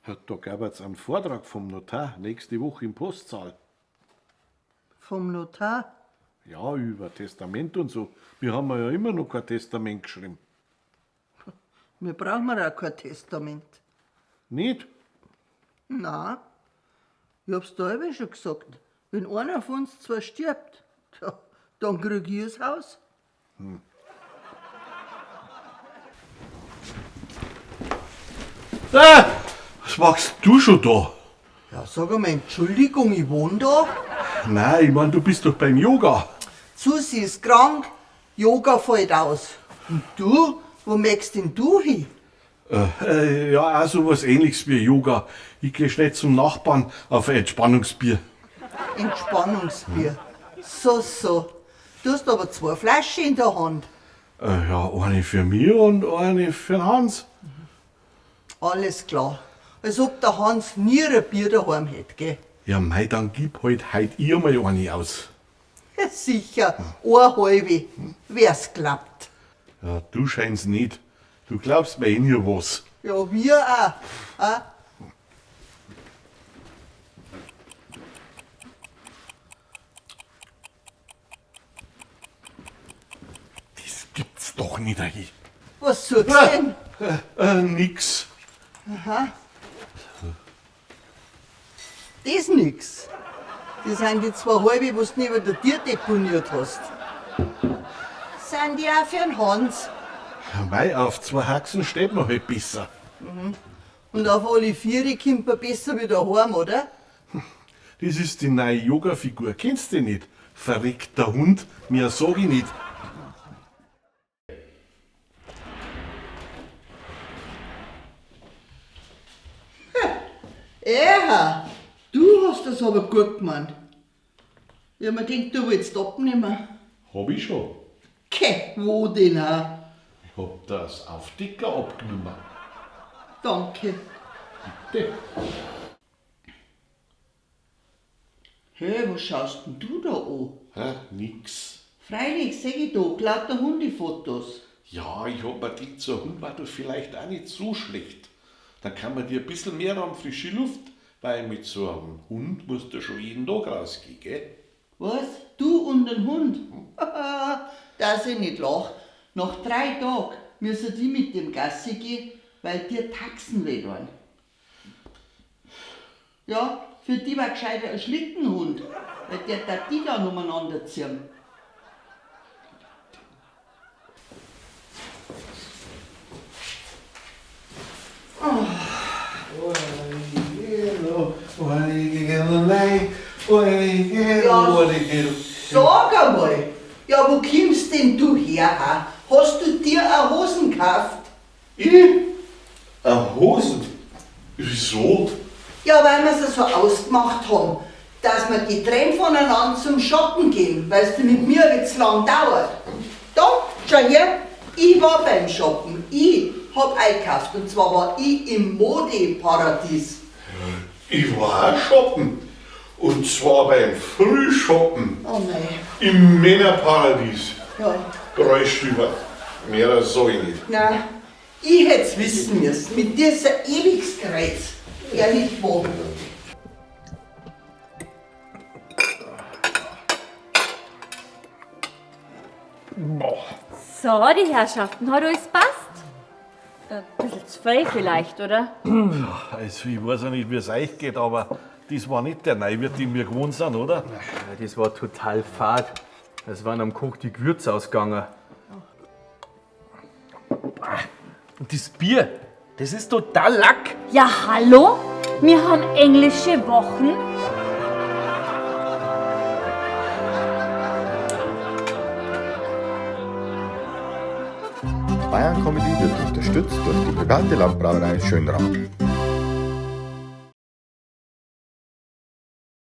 Ja, da gab es einen Vortrag vom Notar nächste Woche im Postsaal. Vom Notar? Ja, über Testament und so. Wir haben ja immer noch kein Testament geschrieben. Wir brauchen auch kein Testament. Nicht? Na, ich hab's da eben schon gesagt. Wenn einer von uns zwar stirbt, ja, dann krieg ich das Haus. Ah, was machst du schon da? Ja, sag einmal, Entschuldigung, ich wohne da. Nein, ich mein, du bist doch beim Yoga. Susi ist krank, Yoga fällt aus. Und du, wo möchtest denn du hin? Ja, auch so was Ähnliches wie Yoga. Ich geh schnell zum Nachbarn auf ein Entspannungsbier. Entspannungsbier. So, so. Du hast aber zwei Flaschen in der Hand. Ja, eine für mich und eine für den Hans. Alles klar. Als ob der Hans nie ein Bier daheim hätte, gell? Ja, mei, dann gib halt heut ihr mal eine aus. Ja, sicher, eine halbe. Wer's glaubt. Ja, du scheinst nicht. Du glaubst mir eh nie was. Ja, wir auch. auch. Das gibt's doch nicht. Ey. Was suchst du denn? Nix. Das nix. Das sind die zwei halbe, was du neben der Tür deponiert hast. Sind die auch für den Hans? Ja, mei, auf zwei Haxen steht man halt besser. Und auf alle Viere kommt man besser wieder heim, oder? Das ist die neue Yoga-Figur. Kennst du die nicht? Verreckter Hund, mehr sag ich nicht. Eha, du hast das aber gut gemeint. Ja, man denkt, du willst abnehmen. Hab ich schon. Ke, wo denn auch? Ich hab das auf dicker abgenommen. Danke. Bitte. Hey, was schaust denn du da an? Hä? Nix. Freilich, seh ich da, lauter Hundefotos. Ja, ich hab mir gedacht, so ein Hund war doch vielleicht auch nicht so schlecht. Dann kann man dir ein bisschen mehr an frische Luft, weil mit so einem Hund musst du schon jeden Tag rausgehen, gell? Was? Du und ein Hund? Dass ich nicht lach. Nach 3 Tagen müssen die mit dem Gassi gehen, weil dir Taxen weh tun. Ja, für die war gescheiter ein Schlittenhund, weil der darf die dann umeinander ziehen. Ja, sag einmal, ja, wo kommst denn du her? Ha? Hast du dir eine Hosen gekauft? Ich? Eine Hosen? Wieso? Ja, weil wir's so ausgemacht haben, dass wir getrennt voneinander zum Shoppen gehen, weil's mit mir nicht zu lang dauert. Da, schau her, ich war beim Shoppen, ich hab eingekauft und zwar war ich im Modeparadies. Ich war auch shoppen. Und zwar beim Frühschoppen. Oh nein. Im Männerparadies. Ja. Bräustüber. Mehr sag ich nicht. Nein, ich hätt's wissen müssen. Mit dir ist ein ewiges Kreuz. Ehrlich wahr. So, die Herrschaften, hat alles passt? Ein bisschen zu viel vielleicht, oder? Also, ich weiß ja nicht, wie es euch geht, aber das war nicht der Neuwirt, den wir gewohnt sind, oder? Ja, das war total fad. Es waren am Koch die Gewürze ausgegangen. Und das Bier, das ist total Lack. Ja, hallo? Wir haben englische Wochen. Bayern Comedy wird unterstützt durch die private Landbrauerei Schönram.